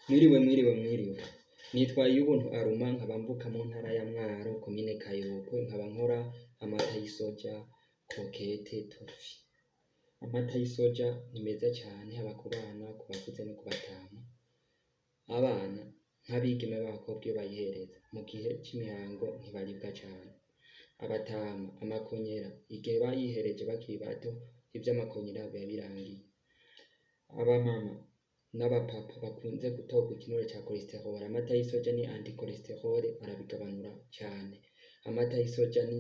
Mwiriwe, mwiriwe, mwiriwe. Nitwa Iyubuntu Aruma, nkaba mvuka mu ntara ya Mwaro, komine Kayokwe, nkaba nkora amata y'isoja, croquette, tofi. Amata y'isoja ni meza cane, haba ku bana, ku bakuze no ku batama. Abana nk'abigeme b'abakobwa iyo bayihereza mu gihe c'imihango ntibaribwa cane. Abatama amakonyera igihe bayihereje bakiri bato, ivy'amakonyera biba birangiye. Abamama n'abapapa bakunze gutorwa ikinure ca cholesterol, amata y'isoja ni anti cholesterol, arabigabanura cane. Amata y'isoja ni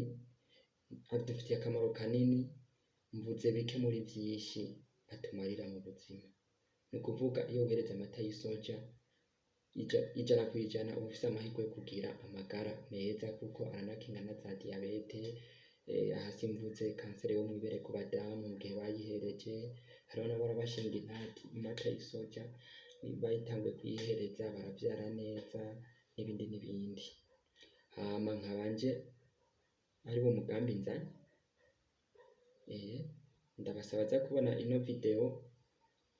adufitiye akamaro kanini, mvuze bike muri vyinshi atumarira mu buzima. Ni ukuvuga iyo wihereza amata y'isoja 100%, uba ufise amahirwe yo kugira amagara meza, kuko aranakinga na za diyabete. Aha simvuze kanseri yo mw'ibere ku badamu mu gihe bayihereje. Hariho n'abahora bashinga intati amata y'isoja batanguye kuyihereza baravyara neza, n'ibindi n'ibindi. Hama nkaba nje ariwo mugambi nzanye. Ndabasaba aza kubona ino video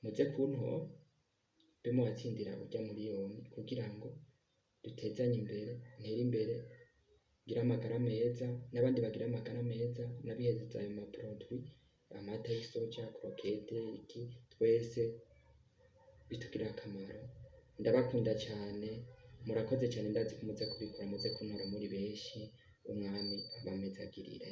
muze kuntora mbe mubatsindira urya miliyoni, kugira ngo dutezanye imbere, ntere imbere, ngire amagara meza n'abandi bagire amagara meza, n'abihereza ayo ma produit, amata y'isoja, croquette, iki, twese bitugirira akamaro. Ndabakunda cane, murakoze cane. Ndazi ko muza kubikora, muze kuntora muri benshi. Umwami abamezagirire.